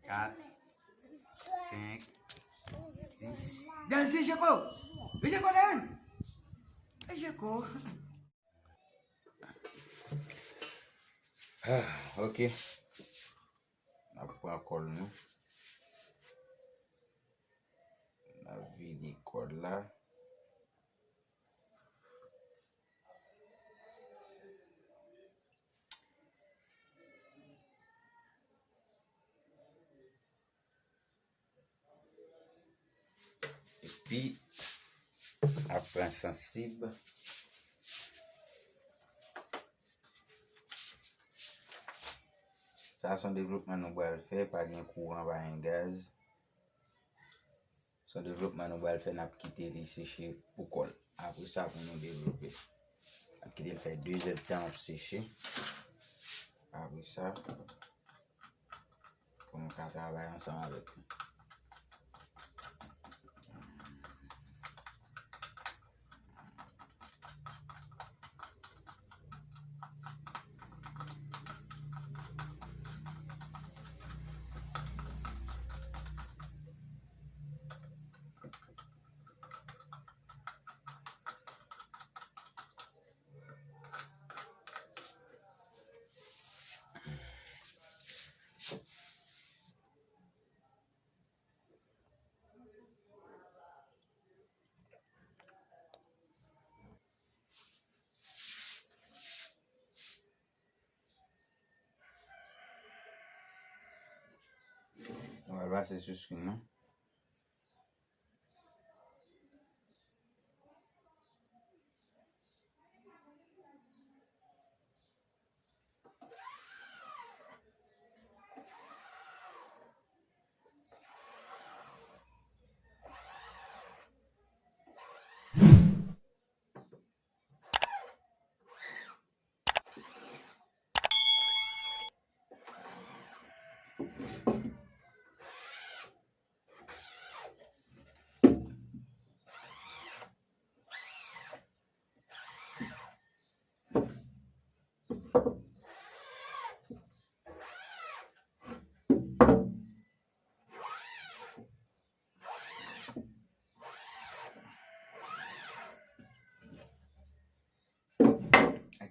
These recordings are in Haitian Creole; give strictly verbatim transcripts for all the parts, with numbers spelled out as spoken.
Kat, senk, sis. Dance, Jeko! Jeko, dance! Jeko! Ah, ok. N ap pran kòl nou. N ap vide kòl la. Epi, ap pran sansib. Sa se yon devlopman nou pral fè, pa gen kouran, pa gen gaz. Se yon devlopman nou pral fè, n ap kite li seche pou kò l. Apre sa, pou nou devlope. N ap kite l fè de zèdtan ap seche. Apre sa, pou nou ka travay ansanm avèk li. Nou pral pase sou screen nan.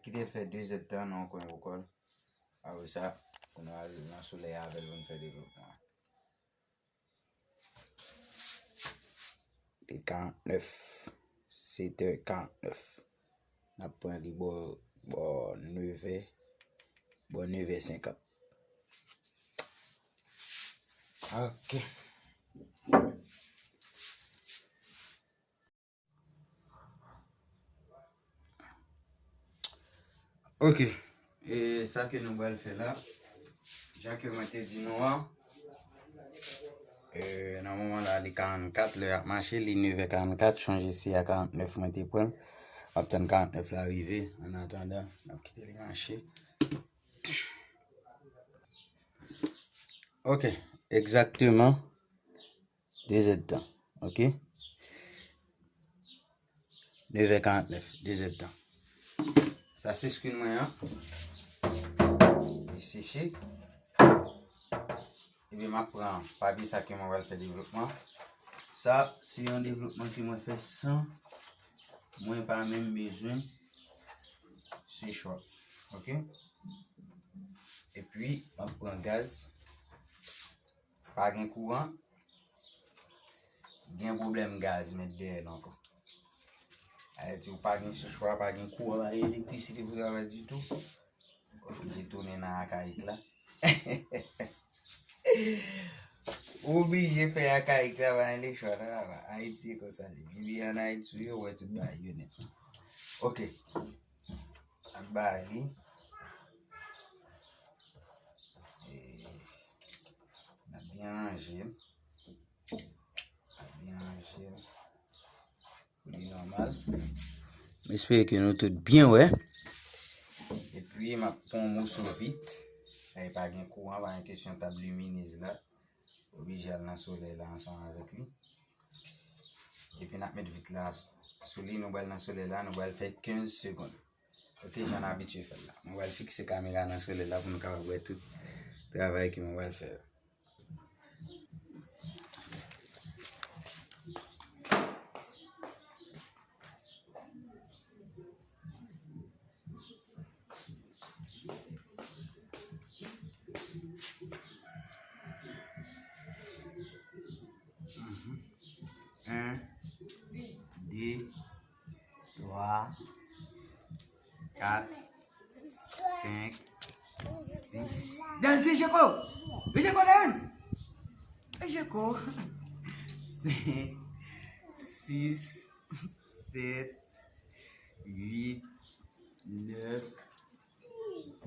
Kite l fè de zèdtan nan yon kwen pou kò l. Apre sa, pou nou al nan solèy avè l pou nou fè devlopman an. Li karant nèf, sèt è karant nèf. N ap pran li bò, bò nevè, bò nevè senkant. Ok. Ok. E sa ke nou pral fè la, jan ke mwen te di nou an, e, nan moman la, li karannkat, lè y ap mache, li nevè karannkat, chonje se a karannèf mwen te pran l. M ap tann karannèf la rive, an atandan, n ap kite li mache. Ok, egzakteman. De zèdtan, ok? Nevè karannèf, de zèdtan. Sa se screen mwen an. Li seche. Ebyen, m ap pran papye sa ke mwen pral fè devlopman. Sa, se yon devlopman ke mwen fè san mwen pa menm bezwen sechwa. Ok? Epi, m ap pran gaz. Pa gen kouran, gen pwoblèm gaz mèt dèyè l ankò. Sa vle di ou pa gen sechwa, pa gen kouran, pa gen elektrisite pou travay ditou. Oblije tounen nan akayik la. Oblije fè akayik la, pa gen lechwa, non, papa. Ayiti se konsa li. Viv ann Ayiti, ou wè tout bagay yo nèt. Ok. Ap bay li. E, n ap byen ranje l. N ap byen ranje l. Pou li nòmal. M espere ke nou tout byen wè. Epi, m ap pran yon moso vit. Sa e pa gen kouran, pa gen kesyon tab liminez la. Oblije al nan solèy la ansanm avèk li. Epi n ap met vit la sou li, nou pral nan solèy la, nou pral fè kenz segonn. Ok, jan n abitye fè l la. Mwen pral fikse kamera nan solèy la pou nou kapab wè tout travay ke mwen pral fè. En, de, twa, kat, senk, sis. Dèl se Jeko! Jeko, Dèl! Jeko! Senk, sis, sèt, uit, nèf,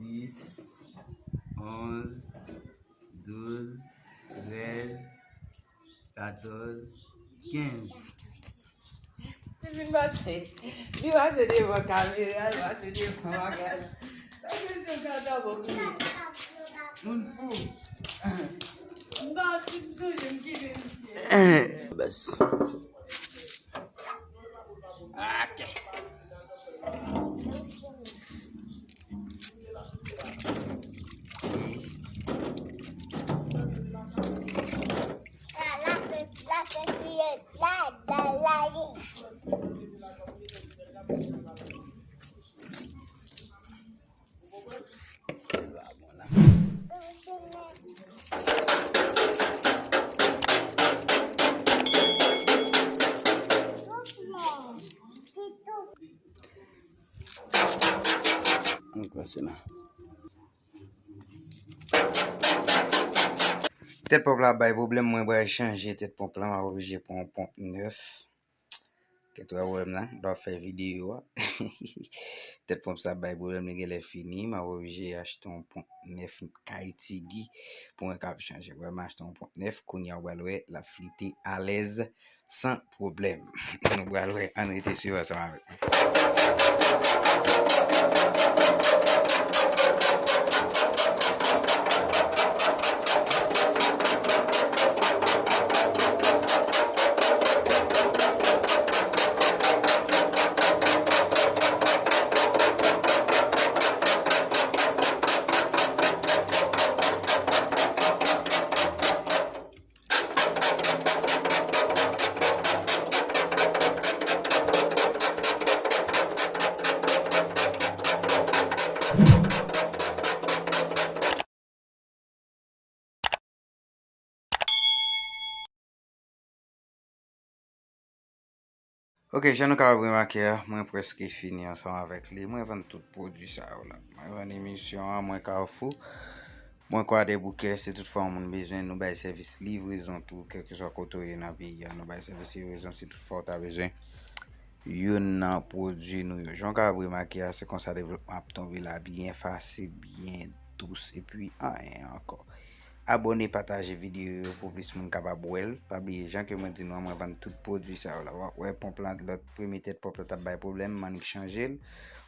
dis, onz, douz, trèz, katòz, kenz. Li vin pase, li pase devan kamera, li pase devan bagay la. Pase sou gada bon moun. Moun fou. M pa fin toujou m kite misye. Bas. Ok. Ann pase la. Tèt ponp la bay pwoblèm, mwen pral chanje tèt ponp la, m ap oblije pran yon ponp nèf. Kèt wè pwoblèm la, lè w ap fè videyo a. Tèt ponp sa bay pwoblèm, li genlè fini, m ap oblije achte yon ponp nèf kay Tigi pou mwen kab chanje. Wè, m achte yon ponp nèf, kounye a w pral wè, l ap flite alèz. San pwoblèm. Nou pral wè, ann rete swiv ansanm avèk mwen. Ok, jan nou kapab remake a, mwen prèske fini ansanm avèk li. Mwen vann tout pwodui sa yo la. Mwen vann emisyon an, mwen Kafou, mwen Kwadèboukè, si toutfwa yon moun bezwen, nou bay sèvis livrezon tou, kèlkeswa kote w ye nan peyi a, nou bay sèvis livrezon, si toutfwa w ta bezwen youn nan pwodui nou yo. Jan w kapab remake a, se konsa devlopman ap tonbe la, byen fasil, byen dous, epi anyen ankò. Abòne, pataje videyo yo pou plis moun kapab wè l. Pa bliye, jan ke mwen di nou an, mwen vann tout pwodui sa yo la. W ap wè ponp la, lòt premye tèt ponp la t ap bay pwoblèm, m annik chanje l.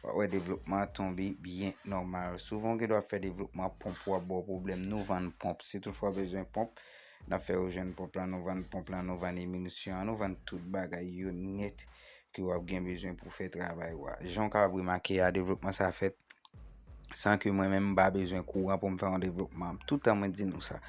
W ap wè devlopman an tonbe byen nòmal. Souvan w gen dwa ap fè devlopman, ponp ou ap ba w pwoblèm, nou vann ponp. Si toutfwa w bezwen ponp, n ap fè w jwenn ponp lan, nou vann ponp lan, nou vann eminisyon an, nou vann tout bagay yo nèt ke w ap gen bezwen pou fè travay ou a. Jan w kapab remake a, devlopman sa fèt san ke mwen menm m pa bezwen kouran pou m fè yon devlopman. Toutan mwen di nou sa.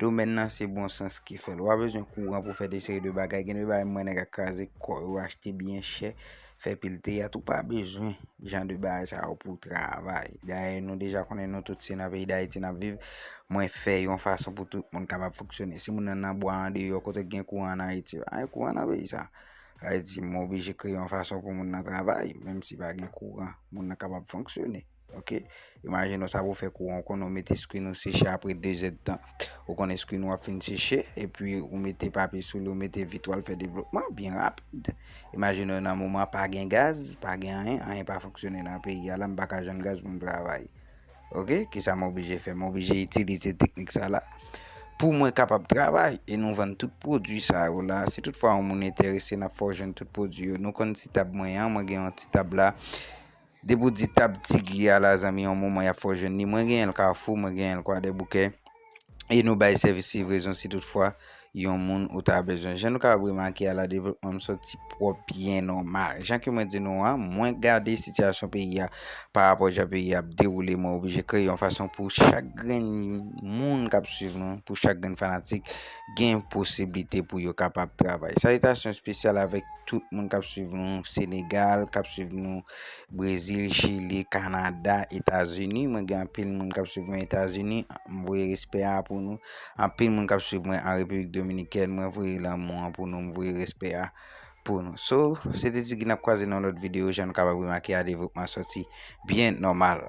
Domèn nan se bon sans ki fè l. Ou pa bezwen kouran pou fè de seri de bagay. Gen de bagay m wè nèg ap kraze kò yo, achte byen chè, fè pil teyat. Ou pa bezwen jan de bagay sa yo pou w travay. Dayè, nou deja konnen nou tout se nan peyi Dayiti n ap viv. Mwen fè yon fason pou tout moun kapab fonksyone. Si moun nan nan bwa andeyò, kote k gen kouran ann Ayiti, pa gen kouran nan peyi sa. Ayiti, mwen oblije kreye yon fason pou moun nan travay, menm si pa gen kouran, moun nan kapab fonksyone. Ok? Imajine w sa pou fè kouran, ou konnen w mete screen ou seche apre de zèdtan. Ou konnen screen ou ap fin seche, epi ou mete papye sou li, ou mete vit ou al fè devlopman byen rapid. Imajine w nan moman pa gen gaz, pa gen anyen, anyen pa fonksyone nan peyi a la, m pa ka jwenn gaz pou m travay. Ok, kisa m oblije fè? M oblije itilize teknik sa la pou mwen kapab travay e nou vann tout pwodui sa yo la. Si toutfwa yon moun enterese, n ap fè w jwenn tout pwodui yo. Nou konn ti tab mwen an, mwen gen yon ti tab la. Depi w di tab Tigi a la, zanmi, yon moman y ap fè w jwenn li. Mwen genyen l Kafou, mwen genyen l Kwadèboukè. E nou bay sèvis livrezon si toutfwa yon moun ou ta bezwen. Jan nou kapab remake a, la devlopman m sòti pwòp, byen nòmal. Jan ke mwen di nou an, mwen gade sitiyasyon peyi a pa rapò jan peyi a ap dewoule, mwen oblije kreye yon fason pou chak grenn moun k ap swiv nou, pou chak grenn fanatik, gen posiblite pou yo kapab travay. Salitasyon espesyal avèk tout moun k ap swiv nou Senegal, k ap swiv nou Brezil, Chili, Kanada, Etazini. Mwen gen anpil moun k ap swiv mwen Etazini. M voye respè a pou nou. Anpil moun k ap swiv mwen an Repiblik Dominikèn. Mwen voye lanmou an pou nou. M voye respè a pou nou. So, se te Tigi, n ap kwaze nan lòt videyo. Jan nou kapab remake a, devlopman sòti byen nòmal.